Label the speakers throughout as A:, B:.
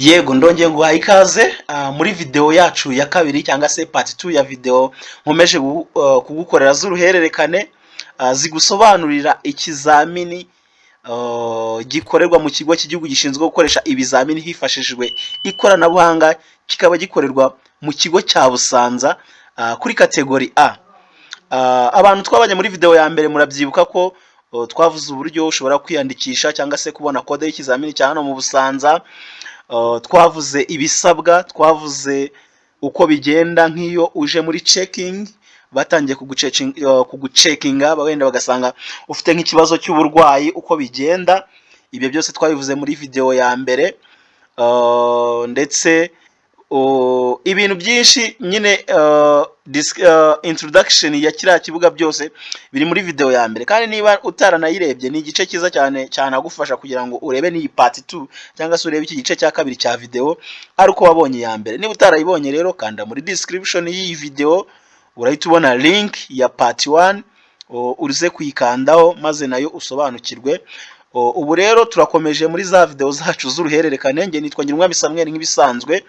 A: Yego, ndongeye nguhaye ikaze muri video yacu ya kabiri cyangwa se part 2 ya video nkomeje kugukorera z'uruhererekane, zigusobanurira ikizamini gikorerwa mu kigo cy'igihugu gishinzwe gukoresha ibizamini hifashishijwe ikoranabuhanga, kikaba gikorerwa mu kigo cya Busanza, kuri category A. Abantu twabanye muri video ya mbere murabyibuka ko twavuze uburyo ushobora kwiyandikisha cyangwa se kubona kode y'ikizamini cya hano mu Busanza. Twavuze ibisabwa, twavuze uko bigenda nk'iyo uje muri checking, batangiye kugucheckinga, wenda bagasanga ufite nk'ikibazo cy'uburwayi, uko bigenda. Ibyo byose twabivuze muri video ya mbere. Ndetse ibintu byinshi nyine, introduction ya kiriya kibuga, byose biri muri video ya mbere. Kandi niba utaranayirebye, ni igice cyiza cyane cyanagufasha kugira ngo urebe n'iyi part 2 cyangwa se urebe iki gice cya kabiri cya video ari uko wabonye iya mbere. Niba utarayibonye rero, kanda muri description y'iyi video, urahita ubona link ya part 1, uze kuyikandaho maze nayo usobanukirwe. Ubu rero turakomeje muri za video zacu z'uruhererekane. Njye nitwa Ngirumwami Samuel nk'ibisanzwe.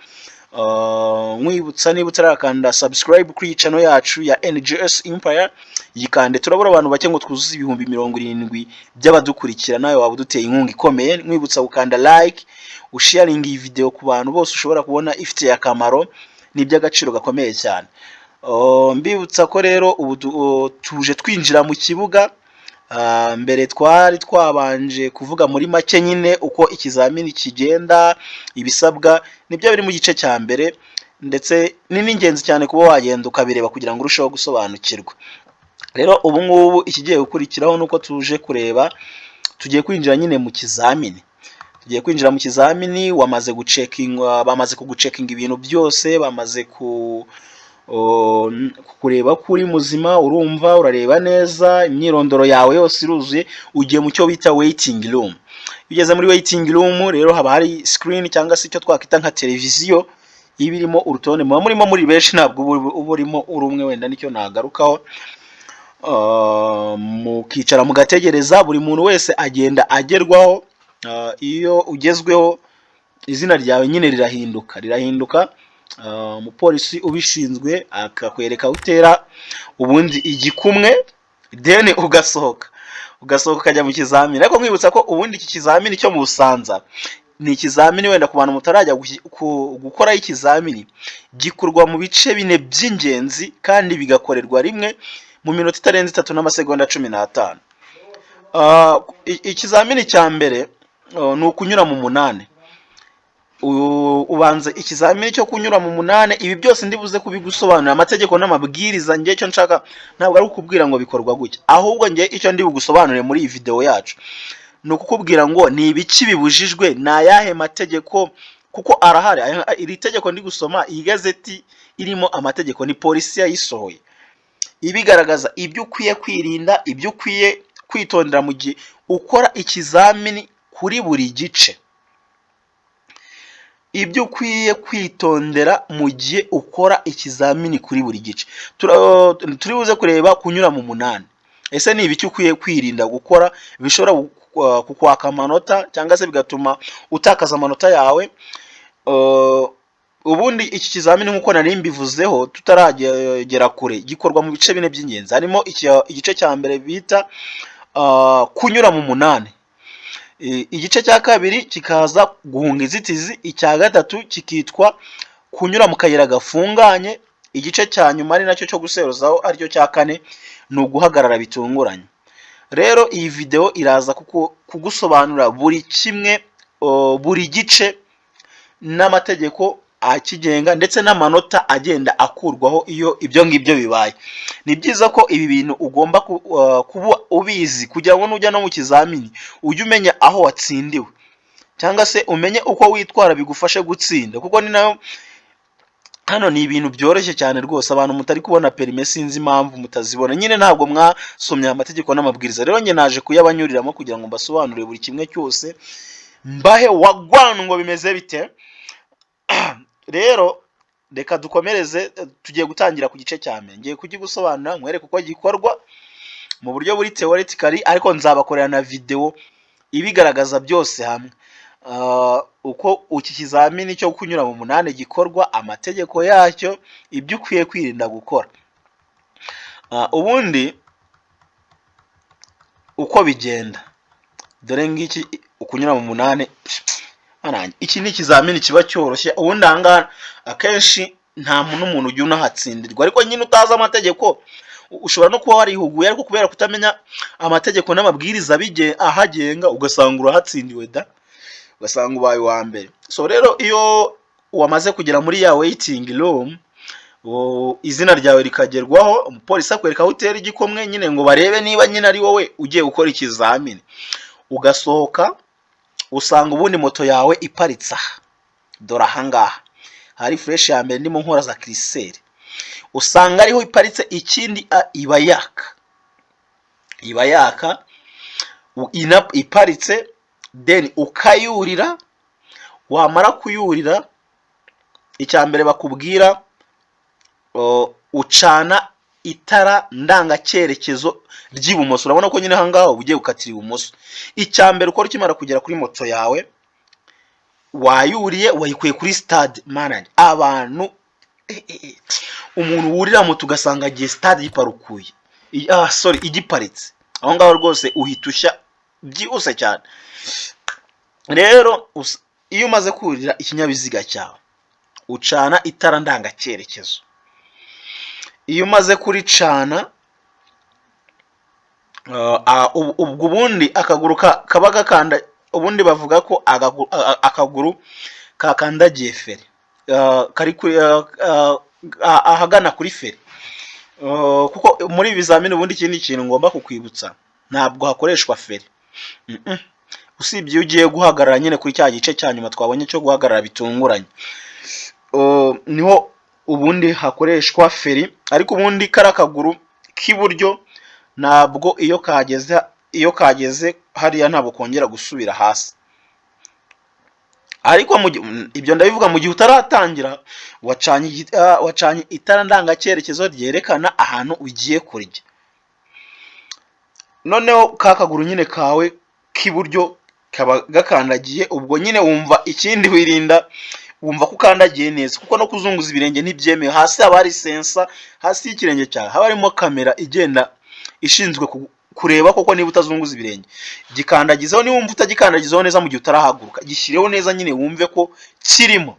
A: Nkwibutsa, niba utarakanda subscribe kuri iyi channel yacu ya NGS Empire, yikande. Turabura abantu bake ngo twuzuze 70,000 by'abadukurikira. Nawe waba uduteye inkunga ikomeye. Nkwibutsa gukanda like, usharinga iyi video ku bantu bose ushobora kubona ifitiye akamaro, ni iby'agaciro gakomeye cyane. Mbibutsa ko rero ubu tuje twinjira mu kibuga. Mbere twari twabanje kuvuga muri make nyine uko ikizamini kigenda, ibisabwa nibyo biri mu gice cya mbere, ndetse ni n'ingenzi cyane kuba wagenda ukabireba kugira ngo urusheho gusobanukirwa. Rero ubu ngubu ikigiye gukurikiraho ni uko tuje kureba, tugiye kwinjira nyine mu kizamini. Tugiye kwinjira mu kizamini, wamaze gucheckinga, bamaze kugucheckinga ibintu byose, bamaze kureba ko uri muzima, urumva urareba neza, imyirondoro yawe yose iruzuye, ugiye mu cyo bita waiting room. Iyo ugeze muri waiting room rero, haba hari screen cyangwa se icyo twakwita nka televiziyo iba irimo urutonde. Muba murimo muri benshi, ntabwo uba urimo uri umwe, wenda nicyo nagarukaho. Mukicara mugategereza, buri muntu wese agenda agerwaho. Iyo ugezweho, izina ryawe nyine rirahinduka, umupolisi ubishinzwe akakwereka aho utera ubundi igikumwe, then ugasohoka ukajya mu kizamini. Ariko nkwibutsa ko ubundi iki kizamini cyo mu Busanza ni ikizamini, wenda ku bantu mutarajya gukoraho ikizamini, gikorwa mu bice bine by'ingenzi kandi bigakorerwa rimwe mu minota itarenze 3 n'amasegonda 15. Ikizamini cya mbere ni ukunyura mu munani. Ubanza ikizamini cyo kunyura mu munani. Ibi byose ndibuze kubigusobanurira, amategeko n'amabwiriza. Njye icyo nshaka ntabwo ari ukubwira ngo bikorwa gutya, ahubwo njye icyo ndi bugusobanurire muri iyi video yacu ni ukukubwira ngo ni ibiki bibujijwe, ni ayahe mategeko, kuko arahari. Iri tegeko ndi gusoma, iyi gazeti irimo amategeko, ni polisi yayisohoye ibigaragaza ibyo ukwiye kwirinda, ibyo ukwiye kwitondera mu gihe ukora ikizamini kuri buri gice, ibyo ukwiye kwitondera mu gihe ukora ikizamini kuri buri gice. Turi buze kureba kunyura mu munani. Ese ni ibiki ukwiye kwirinda gukora bishobora kukwaka amanota cyangwa se bigatuma utakaza amanota yawe? Ubundi iki kizamini, nk'uko nari mbivuzeho tutaragera kure, gikorwa mu bice bine by'ingenzi. Harimo igice cya mbere bita kunyura mu munani, igice cya kabiri kikaza guhunga inzitizi, icya gatatu kikitwa kunyura mu kayira gafunganye, igice cya nyuma ari nacyo cyo guserezaho, aricyo cya kane, ni uguhagarara bitunguranye. Rero iyi video iraza kugusobanurira buri kimwe, buri gice n'amategeko akigenga, ndetse n'amanota agenda akurwaho iyo ibyo ngibyo bibaye. Ni byiza ko ibi bintu ugomba kuba ubizi kugira ngo nujya no mu kizamini ujye umenya aho watsindiwe cyangwa se umenye uko witwara bigufashe gutsinda, kuko ni nayo hano ni ibintu byoroshye cyane rwose. Abantu mutari kubona permis, sinzi impamvu mutazibona nyine, ntabwo mwasomye aya mategeko n'amabwiriza. Rero njye naje kuyabanyuriramo kugira ngo mbasobanurire buri kimwe cyose, mbahe wagwan ngo bimeze bite. Rero reka dukomereze. Tugiye gutangira ku gice cya mbere. Ngiye kugigusobanurira, nkwereke uko gikorwa mu buryo buri theoretically, ariko nzabakorera na video ibigaragaza byose hamwe. Uko iki kizamini cyo kunyura mu munani gikorwa, amategeko yacyo, ibyo ukwiye kwirinda gukora. Ubundi uko bigenda, dore ngiki ukunyura mu munani. Iki ni ikizamini kiba cyoroshye. Ubundi aha ngaha akenshi nta n'umuntu ujya unahatsindirwa, ariko nyine utazi amategeko ushobora no kuba warihuguye, ariko kubera kutamenya amategeko n'amabwiriza ahagenga, ugasanga urahatsindiwe da, ugasanga ubaye uwa mbere. So rero, iyo wamaze kugera muri ya waiting room, izina ryawe rikagerwaho, umupolisi akwereka aho utera igikumwe nyine ngo barebe niba nyine ari wowe ugiye gukora ikizamini, ugasohoka, usanga ubundi moto yawe iparitse aha. Dore ahangaha hari flèche ya mbere ndimo nkora za curseur, usanga ariho iparitse. Ikindi, iba yaka iparitse, then ukayurira. Wamara kuyurira, icya mbere bakubwira, ucana itara ndangacyerekezo ry'ibumoso. Urabona ko nyine ahangaha uba ugiye gukatira ibumoso. Icya mbere ukora ukimara kugera kuri moto yawe, wayuriye, wayikuye kuri stade manage, abantu, umuntu wurira moto ugasanga agiye stade yiparukuye, sorry, igiparitse aho ngaho, rwose uhita ushya byihuse cyane. Rero iyo umaze kurira ikinyabiziga cyawe, ucana itara ndangacyerekezo. Iyo umaze kuricana, ubwo ubundi akaguru kaba gakanda, ubundi bavuga ko akaguru kakandagiye feri, kari kuri ahagana kuri feri. Kuko muri ibi bizamini, ubundi ikindi kintu ngomba kukwibutsa, ntabwo hakoreshwa feri. Usibye iyo ugiye guhagarara nyine kuri cya gice cya nyuma twabonye cyo guhagarara bitunguranye, niho ubundi hakoreshwa feri. Ariko ubundi kariya kaguru k'iburyo ntabwo iyo kageze hariya ntabwo kongera gusubira hasi. Ariko ibyo ndabivuga mu gihe utaratangira, wacanye itara ndangacyerekezo ryerekana ahantu ugiye kurya. Noneho ka kaguru nyine kawe k'iburyo kaba gakandagiye, ubwo nyine wumva ikindi wirinda, wumva ko ukandagiye neza, kuko no kuzunguza ibirenge ntibyemewe. Hasi haba hari sensor, hasi y'ikirenge cyawe haba harimo kamera igenda ishinzwe kureba koko niba utazunguza ibirenge. Gikandagizeho, niba wumva utagikandagizeho neza mu gihe utarahaguruka, gishyireho neza nyine wumve ko kirimo.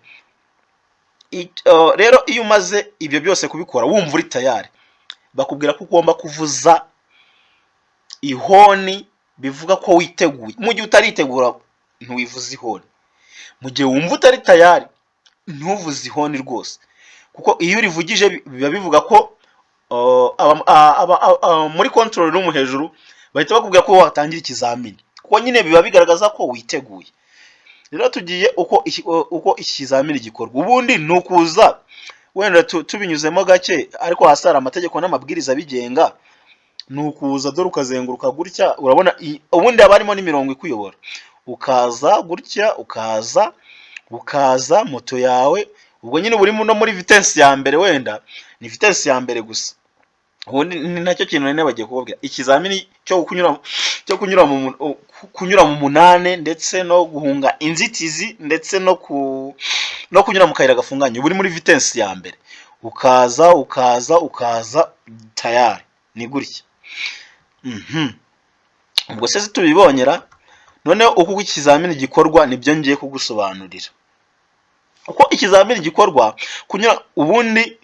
A: Rero iyo umaze ibyo byose kubikora, wumva uri tayari, bakubwira ko ugomba kuvuza ihoni, bivuga ko witeguye. Mu gihe utaritegura ntiwivuze ihoni, mu gihe wumva utari tayari ntuvuze ihoni rwose, kuko iyo urivugije biba bivuga ko muri control room hejuru bahita bakubwira ko watangira ikizamini, kuko nyine biba bigaragaza ko witeguye. Rero tugiye uko iki kizamini gikorwa. Ubundi ni ukuza wenda tubinyuzemo gake, ariko hasi hari amategeko n'amabwiriza abigenga. Ni ukuza, dore ukazenguruka gutya. Urabona ubundi haba harimo n'imirongo ikuyobora, ukaza gutya, ukaza moto yawe, ubwo nyine uba urimo no muri vitesse ya mbere, wenda ni vitesse ya mbere gusa. Ubundi ni nacyo kintu nari bagiye kubabwira: ikizamini cyo kunyura mu munane, ndetse no guhunga inzitizi, ndetse no kunyura mu kayira gafunganye, uba uri muri vitesse ya mbere, ukaza, ukaza, ukaza, tayari ni gutya. Ubwo se tubibonyera? Noneho uko ikizamini gikorwa nibyo ngiye kugusobanurira. Uko ikizamini gikorwa, kunyura, ubundi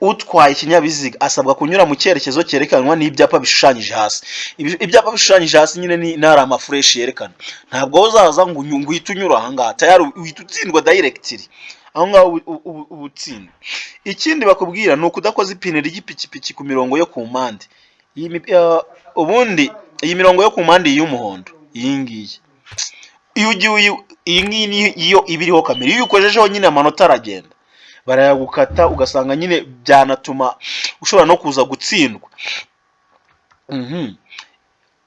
A: utwaye ikinyabiziga asabwa kunyura mu cyerekezo cyerekanwa n'ibyapa bishushanyije hasi. Ibyapa bishushanyije hasi nyine ni ari amaflèche yerekana. Ntabwo uzaza ngo uhite unyura aha ngaha, tayari uhita utsindwa directly aho ngaho, uba utsindwa. Ikindi bakubwira ni ukudakoza ipine ry'ipikipiki ku mirongo yo ku mpande. Ubundi iyi mirongo yo ku mpande, iyi y'umuhondo, iyi ngiyi, iyo ugiye iyi ngiyi ni iyo iba iriho kamera. Iyo uyikojejeho nyine amanota aragenda, barayagukata, ugasanga nyine byanatuma ushobora no kuza gutsindwa.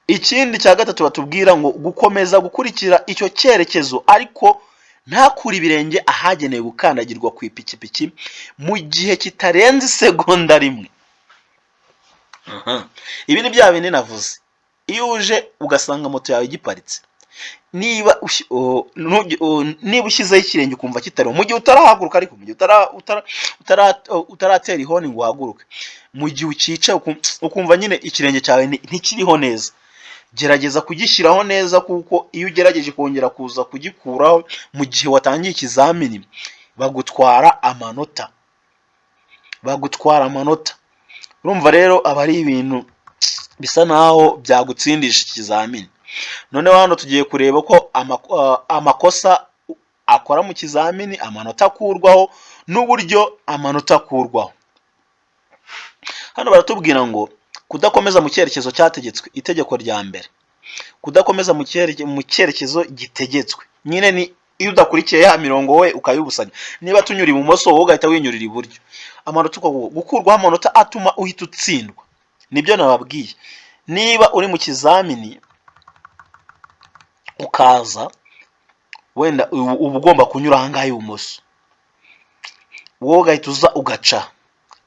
A: Ikindi cya gatatu batubwira ngo gukomeza gukurikira icyo cyerekezo, ariko ntakure ibirenge ahagenewe gukandagirwa ku ipikipiki mu gihe kitarenze isegonda rimwe. Aha. Ibi ni bya bindi navuze: iyo uje ugasanga moto yawe igiparitse. Niba niba ushyizeho ikirenge ukumva kitariho mu gihe utarahaguruka, ariko mu gihe utaratera ihoni ngo uhaguruke, mu gihe ucyicaye ukumva nyine ikirenge cyawe ntikiriho neza, gerageza kugishyiraho neza, kuko iyo ugerageje kongera kuza kugikuraho mu gihe watangiye ikizamini, bagutwara amanota, bagutwara amanota. Urumva rero aba ari ibintu bisa naho byagutsindisha ikizamini. Noneho hano tugiye kureba ko amakosa akora mu kizamini, amanota akurwaho n'uburyo amanota akurwaho. Hano baratubwira ngo kudakomeza mu cyerekezo cyategetswe. Itegeko rya mbere, kudakomeza mu cyerekezo gitegetswe, nyine ni iyo udakurikiye ya mirongo, we ukayibusanya. Niba tunyura ibumoso, wowe ugahita winyurira iburyo, amanota gukurwaho amanota atuma uhita utsindwa. Nibyo nababwiye, niba uri mu kizamini ukaza wenda uba ugomba kunyura ahangaha ibumoso, wowe ugahita uza ugaca,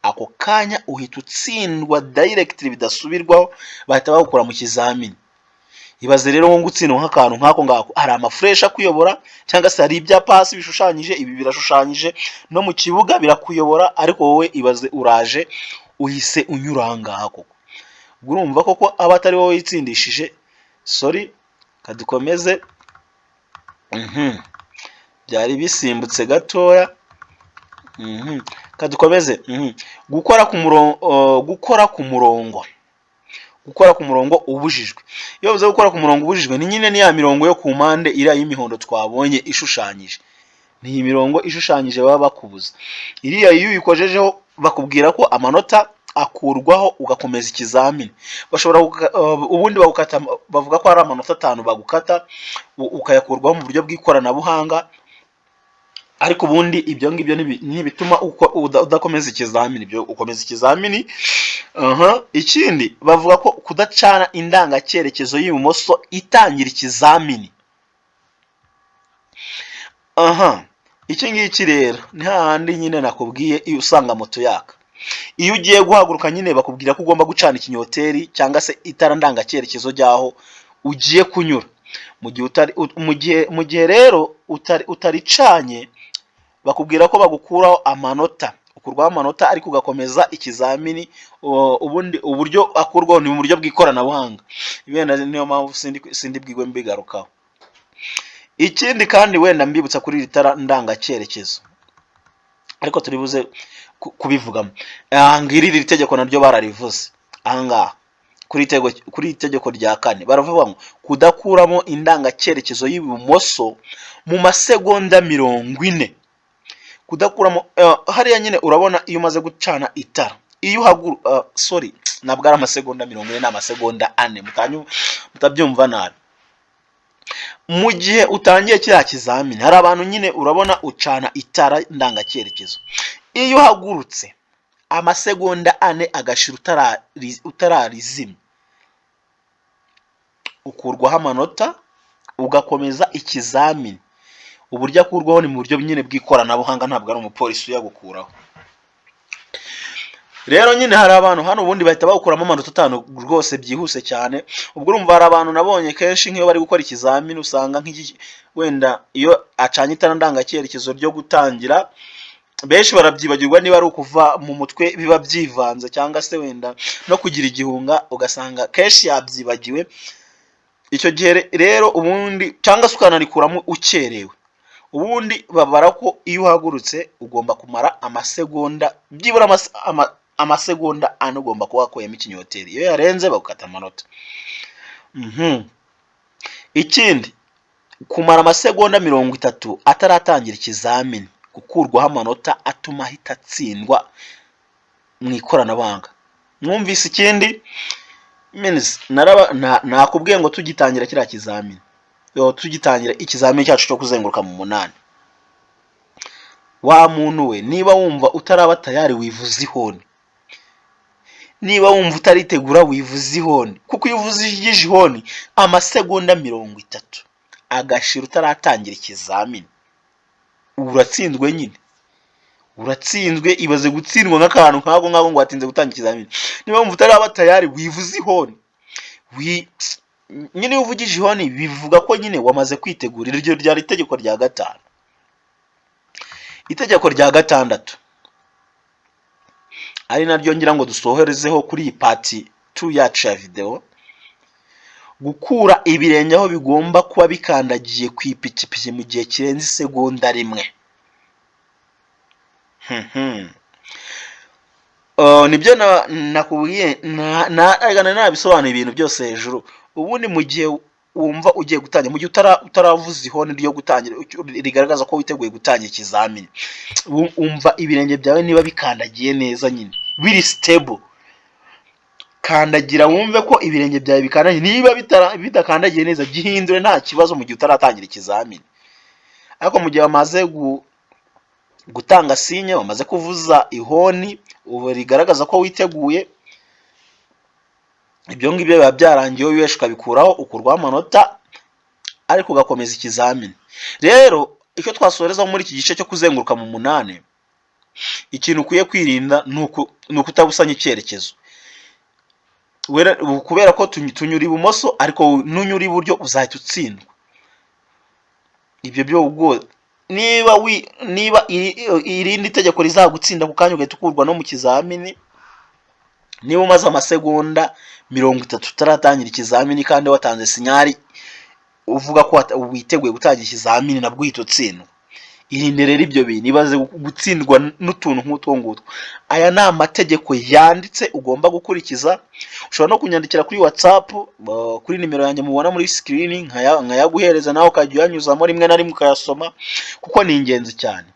A: ako kanya uhita utsindwa directly, bidasubirwaho, bahita bagukura mu kizamini. Ibaze rero nko gutsindwa nk'akantu nk'ako ngako. Hari amaflèche akuyobora, cyangwa se hari ibyapa hasi bishushanyije, ibi birashushanyije no mu kibuga birakuyobora, ariko wowe ibaze uraje uhise unyura aha ngaha koko. Ubwo urumva koko aba atari wowe witsindishije. Sorry, kadukomeze. Byari bisimbutse gatoya. Kadukomeze. Gukora ku murongo, gukora ku murongo, gukora ku murongo ubujijwe. Iyo bavuze gukora ku murongo ubujijwe, ni nyine ni ya mirongo yo ku mpande, iriya y'imihondo twabonye ishushanyije. Ni iyi mirongo ishushanyije baba bakubuza. Iriya iyo uyikojejeho, bakubwira ko amanota akurwaho, ugakomeza ikizamini. Bashobora ubundi bagukata, bavuga ko ari amanota 5 bagukata, ukayakurwaho mu buryo bw'ikoranabuhanga. Ariko ubundi ibyo ngibyo ntibituma udakomeza ikizamini, ibyo ukomeza ikizamini. Aha, ikindi bavuga ko kudacana indangacyerekezo y'ibumoso itangira ikizamini. Aha, iki ngiki rero ni hahandi nyine nakubwiye, iyo usanga moto yaka, iyo ugiye guhaguruka nyine bakubwira ko ugomba gucana ikinyoteri cyangwa se itara ndangacyerekezo ry'aho ugiye kunyura. Mu gihe utari mu gihe rero utaricanye, bakubwira ko bagukuraho amanota, ukurwaho amanota ariko ugakomeza ikizamini. Ubundi uburyo akurwaho ni mu buryo bw'ikoranabuhanga, wenda niyo mpamvu sindi bwigwe mbigarukaho. Ikindi kandi wenda mbibutsa kuri iri tara ndangacyerekezo, ariko turi buze kubivugamo. Aha ngiri iri tegeko naryo bararivuze aha ngaha kuri iri tegeko rya kane, baravuga ngo kudakuramo indangacyerekezo y'ibumoso mu masegonda 40. Kudakuramo hariya nyine urabona iyo umaze gucana itara, iyo uhaguru, sorry, ntabwo ari amasegonda 40, ni amasegonda 4, mutabyumva nabi. Mu gihe utangiye kiriya kizamini, hari abantu nyine urabona ucana itara ndangacyerekezo, iyo uhagurutse amasegonda 4 agashira utararizimya, ukurwaho amanota ugakomeza ikizamini. Uburyo akurwaho ni mu buryo nyine bw'ikoranabuhanga, ntabwo ari umupolisi uyagukuraho. Rero nyine hari abantu hano ubundi bahita bawukuramo amanota 5 rwose byihuse cyane. Ubwo urumva hari abantu nabonye kenshi nk'iyo bari gukora ikizamini, usanga nk'iki wenda iyo acanye itara ndangacyerekezo ryo gutangira, benshi barabyibagirwa, niba ari ukuva mu mutwe biba byivanze, cyangwa se wenda no kugira igihunga, ugasanga kenshi yabyibagiwe. Icyo gihe rero ubundi, cyangwa se ukanarikuramo ukerewe, ubundi babara ko iyo uhagurutse ugomba kumara amasegonda byibura amasegonda 4, ugomba kuba wakuyemo ikinyoteri. Iyo yarenze bagukata amanota. Ikindi, kumara amasegonda 30 ataratangira ikizamini, gukurwaho amanota atuma ahita atsindwa mu ikoranabuhanga. Mwumvise ikindi? Means nakubwiye ngo tugitangira kiriya kizamini, yo, tugitangira ikizamini cyacu cyo kuzenguruka mu munani, wa muntu we, niba wumva utaraba tayari, wivuza ihoni. Niba wumva utaritegura, wivuza ihoni, kuko iyo uvuzije ihoni amasegonda 30 agashira utaratangira ikizamini, uratsinzwe nyine, uratsinzwe. Ibaze gutsindwa nk'akantu nk'ako ngako ngo watinze gutangira ikizamini. Niba wumva utaraba tayari, wivuza ihoni. Nyine iyo uvugije ihoni bivuga ko nyine wamaze kwitegura. Iryo ryari itegeko rya gatanu. Itegeko rya gatandatu, ari naryo ngira ngo dusohorezeho kuri iyi part 2 yacu ya videwo: gukura ibirenge aho bigomba kuba bikandagiye ku ipikipiki mu gihe kirenze isegonda 1. Nibyo nakubwiye, nabisobanuye ibintu byose hejuru. Ubundi mu gihe wumva ugiye gutangira, mu gihe utaravuza ihoni ryo gutangira rigaragaza ko witeguye gutangira ikizamini, wumva ibirenge byawe niba bikandagiye neza, nyine biri stable. Kandagira wumve ko ibirenge byawe bikandagiye. Niba bidakandagiye neza, gihindure, nta kibazo mu gihe utaratangira ikizamini. Ariko mu gihe wamaze gutanga signe, wamaze kuvuza ihoni ubu rigaragaza ko witeguye, ibyo ngibyo biba byarangiye. Wibesha ukabikuraho, ukurwaho amanota, ariko ugakomeza ikizamini. Rero icyo twasorezaho muri iki gice cyo kuzenguruka mu munani, ikintu ukwiye kwirinda ni ukutabusanya icyerekezo. Kubera ko tunyura ibumoso, ariko nunyura iburyo uzahita utsindwa. Ibyo byo ubwo niba irindi tegeko rizagutsinda ku kanya ugahita ukurwa no mu kizamini: niba umaze amasegonda 30 utaratangira ikizamini kandi watanze signal uvuga ko witeguye gutangira ikizamini, nabwo uhita utsindwa. Irinde rero ibyo bintu. Ibaze gutsindwa n'utuntu nk'utwo ngutwo. Aya ni amategeko yanditse ugomba gukurikiza. Ushobora no kunyandikira kuri WhatsApp, kuri nimero yanjye mubona muri screen, nkayaguhereza, nawe ukajya uyanyuzamo rimwe na rimwe ukayasoma, kuko ni ingenzi cyane.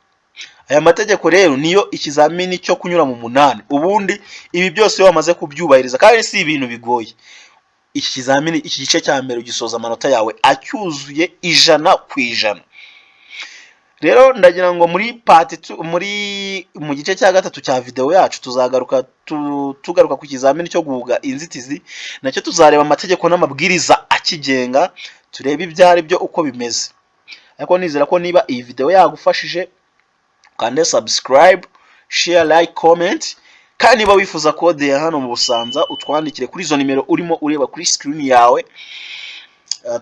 A: Aya mategeko rero niyo ikizamini cyo kunyura mu munani. Ubundi ibi byose iyo wamaze kubyubahiriza, kandi si ibintu bigoye, iki kizamini, iki gice cya mbere ugisoza amanota yawe acyuzuye 100%. Rero ndagira ngo muri part 2, mu gice cya gatatu cya videwo yacu, tuzagaruka tugaruka ku kizamini cyo guhuga inzitizi. Nacyo tuzareba amategeko n'amabwiriza akigenga, turebe ibyo ari byo uko bimeze. Ariko nizera ko niba iyi videwo yagufashije, ukande subscribe, share, like, comment. Kandi niba wifuza kode ya hano mu Busanza, utwandikire kuri izo nimero urimo ureba kuri screen yawe,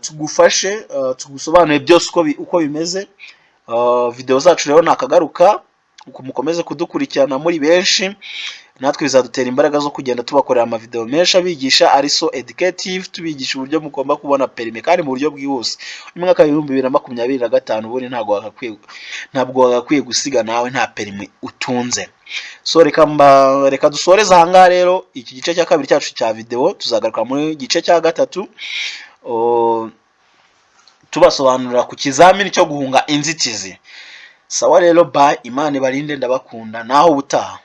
A: tugufashe, tugusobanurire byose uko bimeze. Video zacu rero nakagaruka. Mukomeze kudukurikirana muri benshi, natwe bizadutera imbaraga zo kugenda tubakorera amavideo menshi abigisha, ari so educative, tubigisha uburyo mugomba kubona permis kandi mu buryo bwihuse. Uyu mwaka wa 2025 ubundi ntabwo wagakwiye gusiga nawe nta permis utunze. So reka dusoreze ahangaha rero iki gice cya kabiri cyacu cya video. Tuzagaruka muri gice cya gatatu, tubasobanurira ku kizamini cyo guhunga inzitizi. Sawa rero, bye, Imana ibarinde, ndabakunda, naho ubutaha.